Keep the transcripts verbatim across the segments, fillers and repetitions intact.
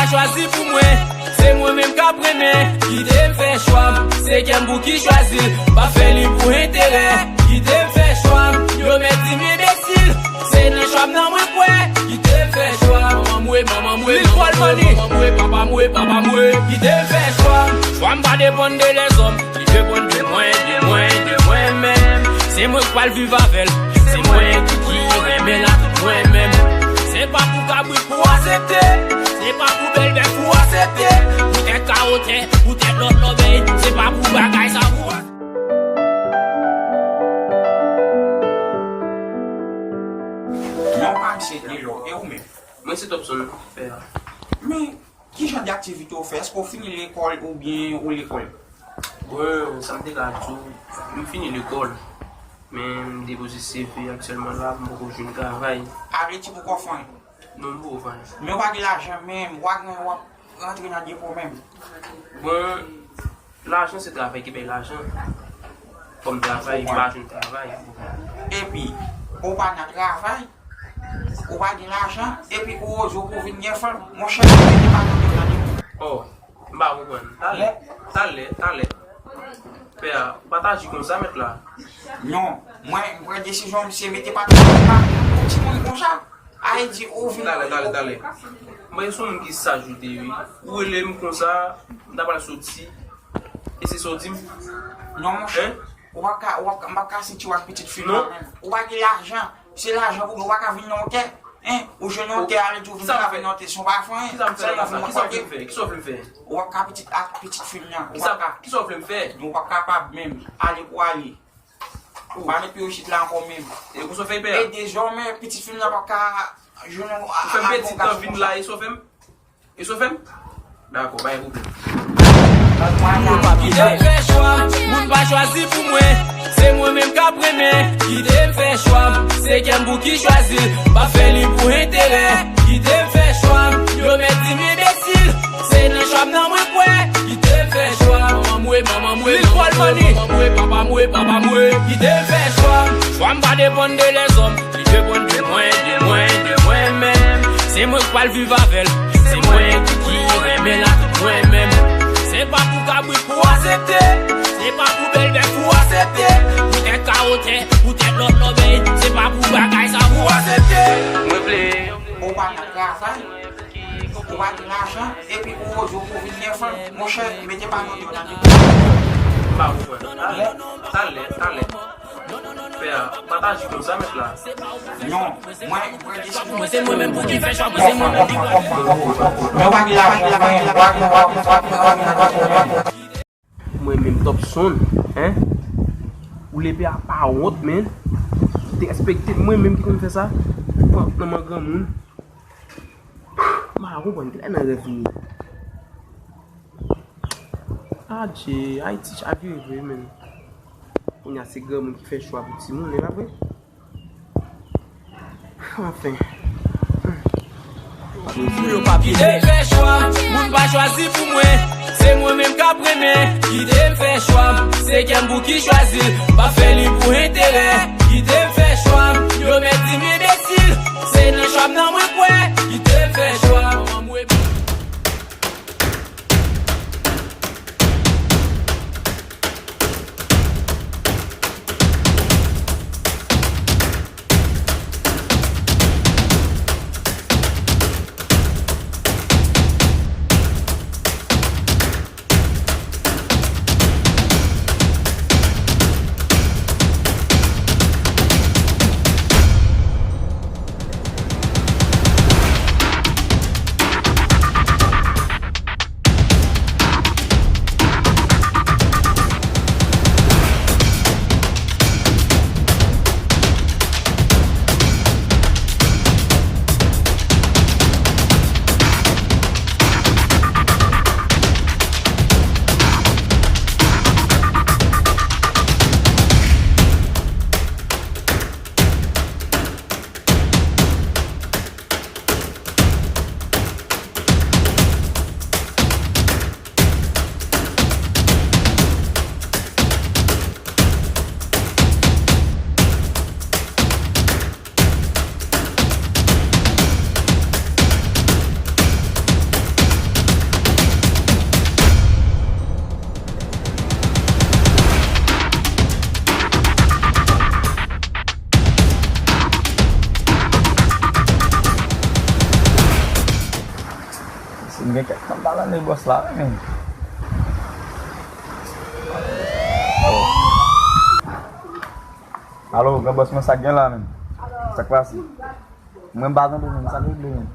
Chwazi pou mwen, se mwen menm k ap renmen. Kite m fè chwa m, se kè m pou ki chwazi l. M pa fè li pou enterè. Kite m fè chwa m, yo mèt di m enbesil. Se nan chwa m nan mwen kwè. Kite m fè chwa m, manman m we, manman m we, manman m we, manman m we, papa m we, papa m we. Kite m fè chwa m. Chwa m pa depann de lèzòm. Li depann de mwen, de mwen, de mwen menm. Se mwen k pral viv avè l. Se mwen ki, ki renmen l ak mwen menm. Se pa pou kabrit pou aksepte. Se pa pou bèl bèf pou aksepte. Poutèt kawotè, poutèt lòt lòbèy. Se pa pou bagay sa pou. Non, pa misye Delo, e ou menm? Mwen se Topson, pè a. Men, ki jan de aktivite w fè? Èske w fini lekòl oubyen ou lekòl? Bon, sa m te ka di w, m fini lekòl, men m depoze C V aktyèlman la, m poko jwenn travay. A vle di poko fè anyen? Non, m poko fè anyen. Men w pa gen lajan menm, w pa gen, w ap rantre nan de pwoblèm. Bon, lajan se travay ki bay lajan. Fò m travay, m pa jwenn travay. Epi, ou pa nan travay, ou pa gen lajan, epi ou oze w pou vin gen fanm. Monchè, mete pa nan tèt la. Oh, m pa konprann. Talè, talè, talè. Pè a, ou pa t aji konsa, mèt la. Non, mwen, m pran desizyon, misye mete pa nan tèt la. Yon timoun konsa, a e di ou vin. Talè, talè, talè. Mwen, se yon moun ki saj ou te ye, wi. Ou rele m konsa, m ta pral soti. E se sa w di m? Non, monchè. Hein? Ou pa ka, ou pa ka, m pa ka soti w ak pitit fi m nan menm. Ou pa gen lajan. Se lajan pou ou pa ka vin nan otè. Hein? Ou jwenn nan otè, ale di w vin travay nan otè, se yon pa fè anyen. Kisa m fè la, kisa w vle m fè? Kisa w vle m fè? Ou pa ka pitit ak pitit fi m nan. Ou pa ka. Kisa w vle m fè? Ou pa kapab menm. Ale pou ale. Ou pa met pye w isit la ankò menm. E konsa w fè pè a? E dezòmè, pitit fi m nan pa ka jwenn yon. Ou fè m pèdi tan vin la, e sa w fè m? E sa w fè m? Dakò, pa gen pwoblèm. Kite m fè chwa m, moun pa chwazi pou mwen. Se mwen menm k ap renmen. Kite m fè chwa m, se kè m pou ki chwazi l. M pa fè li pou enterè. Kite m fè chwa m, yo mèt di m enbesil. Se nan chwa m nan mwen kwè. Kite m fè chwa m, manman m we, manman m we, manman m we, papa m we, papa m we. Kite m fè chwa m, chwa m pa depann de lèzòm. Li depann de mwen, de mwen, de mwen menm. Se mwen k pral viv avè l. Se mwen ki, ki renmen l ak mwen menm. Se pa pou kabrit pou aksepte. Se pa pou bèl bèf pou aksepte. Poutèt kawotè, poutèt lòt lòbèy. Se pa pou bagay sa pou aksepte. Mwen vle. Ou pa nan travay, ou pa gen lajan, epi ou oze w pou vin gen fanm. Monchè, mete pa nan tèt la. M pa konprann. Talè, talè, talè. Pè a, pa t aji konsa, mèt la. Non, mwen, mwen, mwen se mwen menm pou ki fè chwa, mwen se mwen menm ki pral. Mwen pa gen lajan, mwen, mwen pa gen lajan. Mwen menm, Topson, hein? Ou le pè a pa wont, men. Ou te respekte mwen menm ki konn fè sa. Pran nan men granmoun. M pa konprann, kilè nan rèv li ye? Adje, Ayiti chavire vre, men. Kounye a se granmoun ki fè chwa pou timoun, e pa vre? Anfen. Pou yo pa pye. Kite m fè chwa m, moun pa chwazi pou mwen. Se mwen menm k ap renmen. Kite m fè chwa m, se kè m pou ki chwazi l. M pa fè li pou enterè. Kite m fè chwa m, yo mèt di m enbesil. Se nan chwa m nan mwen kwè. Kite m fè chwa m, mwen mwen. Gen kèk fanm pa tande bòs la, wi, men. Alo, gran bòs mwen, sa k gen la, men? Sa k pase? Mwen, m pa tande, men. Sa k regle, men?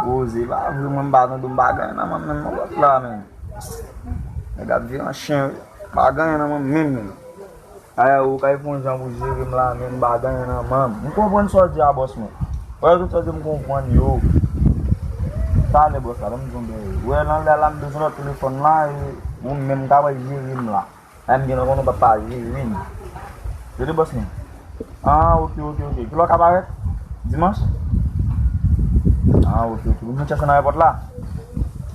Poze, pa vre, mwen, m pa tande, m pa gen nan men m, men, non, bòs la, men. Nèg ap vire an chen, wi. M pa gen nan men m, men, men. Dayè, ou kay fè yon jan pou jere m la, men m pa gen nan men m. M konprann sa w di a, bòs mwen. Wè, tout sa w di m konprann yo. Talè, bòs la, ban m di w yon bagay. Wè, nan lè la, m bezwen lòt telefòn la, e ou menm ka pral jere m la. Lè m gen nan konnen w p ap pa jere m. Tande, bòs mwen. Ah, ok, ok, ok. Kilè w ka parèt? Dimanch? Ah, ok, ok. Pou m vin chèche w nan ayewopò la?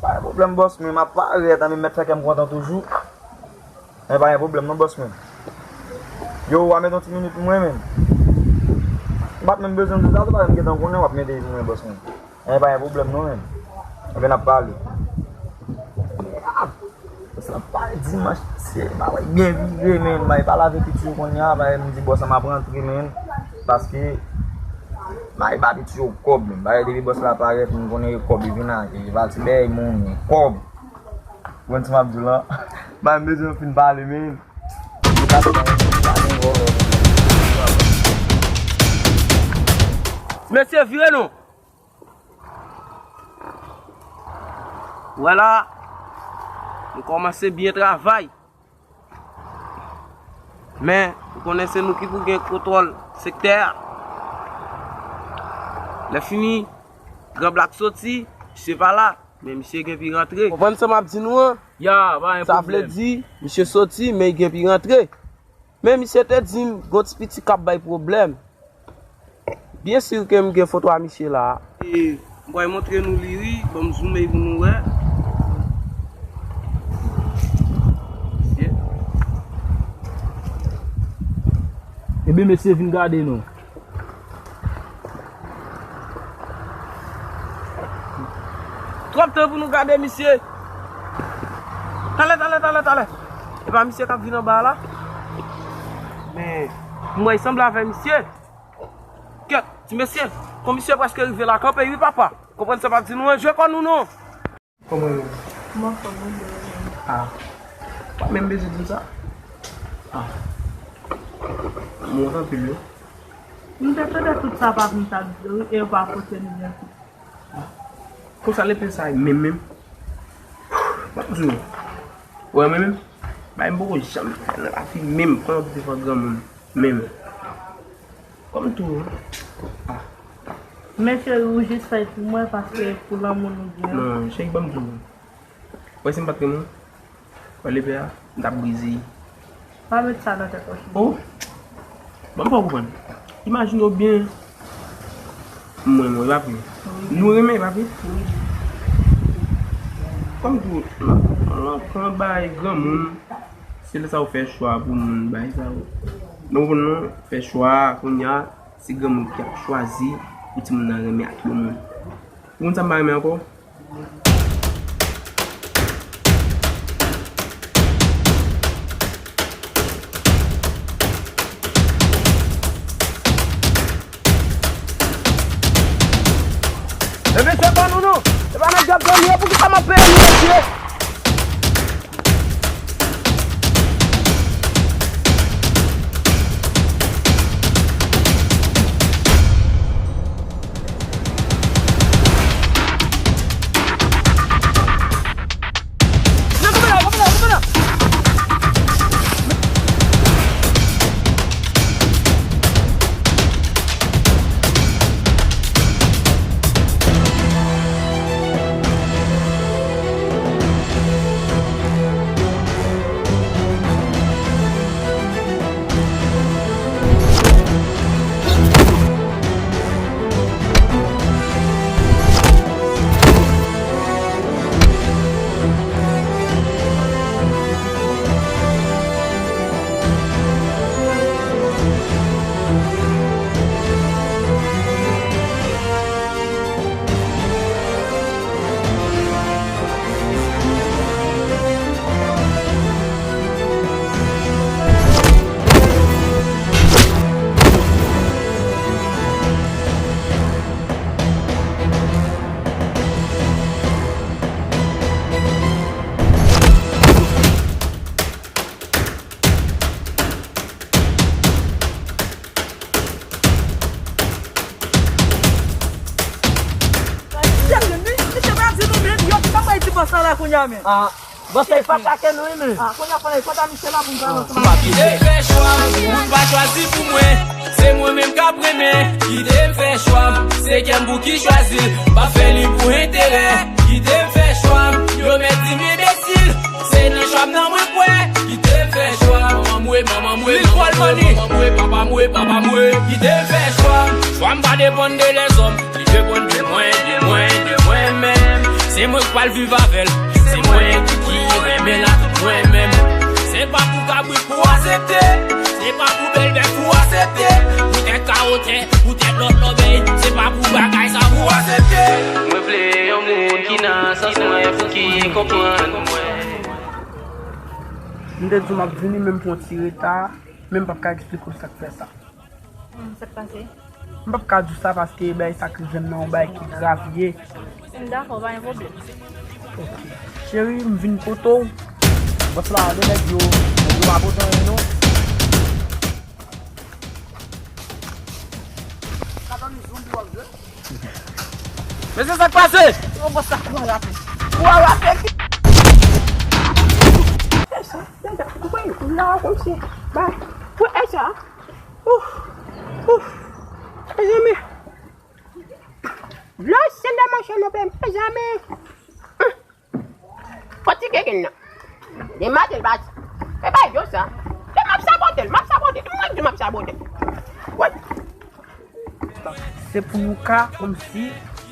Pa gen pwoblèm, bòs mwen, m ap parèt, men m mèt fè kè m kontan toujou. Men pa gen pwoblèm non, bòs mwen. Yo, w a mete yon ti minit pou mwen, men. M pa t menm bezwen di sa, se pa m gentan konnen w ap mete pou mwen, bòs mwen. Men pa gen pwoblèm non, men. Ebyen, n ap pale. Bòs la pa dimanch, se pa wè byen vire, men. M al pale avèk pitit yo kounye a, m di bòs la m ap rantre, men. Paske m al ba pitit yo kòb, men. Bagay depi bòs la parèt, m konnen e kòb li vin ak, e pa ti bèy moun, e kòb. Ou konn sa m ap di w lan? M pa menm bezwen fin pale, men. Ti mesye, vire non. Wè la, nou kòmanse byen travay. Men, ou konnen se nou ki pou gen kontwòl sektè a. Lè fini, Gran Blak soti, misye pa la. Men misye gen pi rantre. Konprann sa m ap di nou an? Ya, pa gen pwoblèm. Sa vle di, misye soti, men gen pi rantre. Men misye te di m, gon ti piti k ap bay pwoblèm. Byen si ke m gen foto a misye la. E, m pral montre nou li, wi. Ban m zoome pou nou wè. Misye. Ebyen, mesye, vin gade non. Twòp tan pou nou gade misye. Talè, talè, talè, talè. E pa misye k ap vin anba a la? Men, m wè l sanble avè misye. Kèt, ti mesye, kon misye prèske rive la, kanpe wi papa. Konprann sa m ap di nou an, jwe kò nou non. Kòman yo? Mwen fò mwen de ou menm. Ah. Pa menm bezwen di m sa. Ah. M wont anpil wi. M te tande tout sa pa m t ap di wi, e yo pa pote m byen. Ah. Konsa lepe sa menm menm. M ap di w. Wè menm menm. Bay m poko janm fè nan lavi menm. Pran yon ti devan granmoun. Menm. Kòm tou. Ah. Men cheri, ou jis fè l pou mwen paske pou lanmou nou gen. Non, cheri, ban m di w. Wè si m pa t renmen w, wè lepè a, m t ap brize l. Pa met sa nan tèt ou, cheri. Oh! Ban m fè w konprann. Imajine w byen. M renmen w, e pa vre? Wi. Nou renmen, e pa vre? Wi. Kòm tou, nan, nan, nan bagay granmoun, se lè sa ou fè chwa pou moun, bagay sa yo. Nou konprann non, fè chwa, kounye a, se granmoun ki ap chwazi pou timoun nan renmen ak yon moun. Ou konn sa m pa renmen ankò? Men mesye, ban nou non! Se pa nan djòb zòn yo, poukisa m ap peye nou, mesye? Sa la kounye a, men. Ah, bon, se pa sa ke nou, men. Ah, kounye a, fò n al konn Michel la pou n pale ansanm avè l. Kite m fè chwa m, moun pa chwazi pou mwen. Se mwen menm k ap renmen. Kite m fè chwa m, se kè m pou ki chwazi l. M pa fè li pou enterè. Kite m fè chwa m, yo mèt di m enbesil. Se nan chwa m nan mwen kwè. Kite m fè chwa m. Manman m we, manman m we, manman m we, manman m we, papa m we, papa m we. Kite m fè chwa m. Chwa m pa depann de lèzòm. Li depann de mwen, de mwen, de mwen menm. Se mwen k pral viv avè l. Se mwen ki, ki renmen l ak tout mwen menm. Se pa pou kabrit pou aksepte. Se pa pou bèl bèf pou aksepte. Poutèt kawotè, poutèt lòt lòbèy. Se pa pou bagay sa pou aksepte. Mwen vle yon moun ki nan sans mwen pou ki konprann mwen. M te di w m ap vini, men m pran ti reta, men m p ap ka eksplike w sa k fè sa. Hmm, sa k pase? M p ap ka di w sa paske bagay sa k rive m nan yon bagay ki grav ye. M dakò, pa gen pwoblèm. Ok. Cheri, m vin kote w. Bòs la, ale nèg yo. Nèg yo pa pote anyen non. Mesye, sa k pase? Yon bòs la kou a rape. Kou a rape. Echa, echa, ou konn la konmsi. Ba, pou echa. Ouf, ouf. Mezanmi. Dlo sèl nan manchè nou pè, mezanmi. Fatige gen nan. Demade l baz. E pa yo sa. E m ap sabote l, m ap sabote l. Mwen di m ap sabote l. Wè. Se pou nou ka, kòmsi,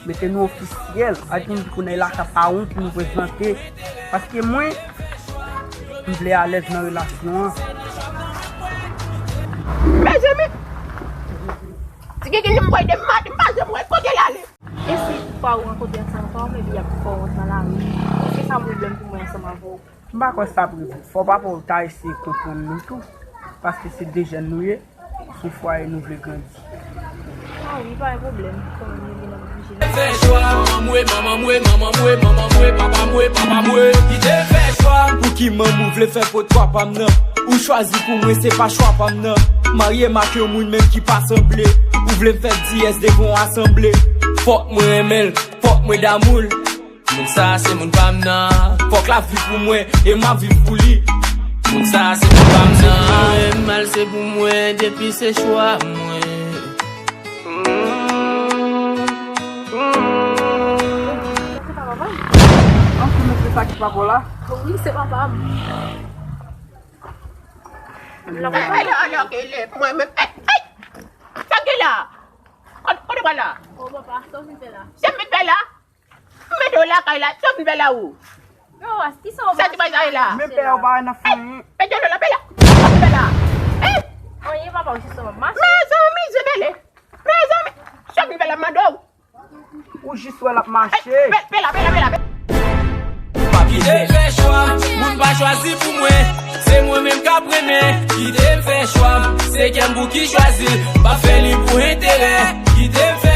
mete nou ofisyèl. Ak moun ki konnen la ka pa wont pou nou prezante. Paske mwen, m vle alèz nan relasyon an. Mezanmi! Ti Gigi, m voye demade, m pa janm wè kote l ale. E si toutfwa ou rankontre ansanm avè w, epi y ap fè w wont nan lari? Èske sa pwoblèm pou mwen ansanm avè w? M pa kwè sa pwoblèm. Fò papa w ta eseye konprann nou tou. Paske se de jèn nou ye. Se yon fwaye nou vle grandi. Ah wi, pa gen pwoblèm. Kòm nou vin oblije. Fè chwa, manman mwe, manman mwe, manman mwe, manman mwe, papa mwe, papa mwe. Kite fè chwa. Pouki manman w vle fè pot papa m nan? Ou chwazi pou mwen, se pa chwa pa m nan. Marye m ak yon moun menm ki pa sanble. Ou vle m fè dyès devan yon asanble. Fòk mwen renmen l, fòk mwen damou l. Moun sa se moun pa m nan. Fòk l ap viv pou mwen, e m ap viv pou li. Moun sa se moun pa m nan. Mwen mal se pou mwen, depi se chwa mwen. Se pa papa m? An, se mesye sa ki papa w la? Wi, se papa m. Ay, la, la, ok, lè, mwen menm, ey, ey! Sa gen la? Kote, kote pral la? O papa, sa w vin fè la? Sa m vin fè la? M mete w lakay la, sa w vin fè la ou? Yo, kisa w... Sa ti bay la? Men pè w pa nan fanyen. Ey, pè djòlò la, pè la. Sa w vin fè la? Ey! Anyen papa, w jis w ap mache. Mezanmi, Zebele. Mezanmi, sa w vin fè la, m mande w? Ou jis wè l ap mache. Pe, pe la, pe la, pe la, pe. M ap kite fè chwa, moun pa chwazi pou mwen. Se mwen menm k ap renmen. Kite m fè chwa m, se kè m pou ki chwazi l. M pa fè li pou enterè. Kite m fè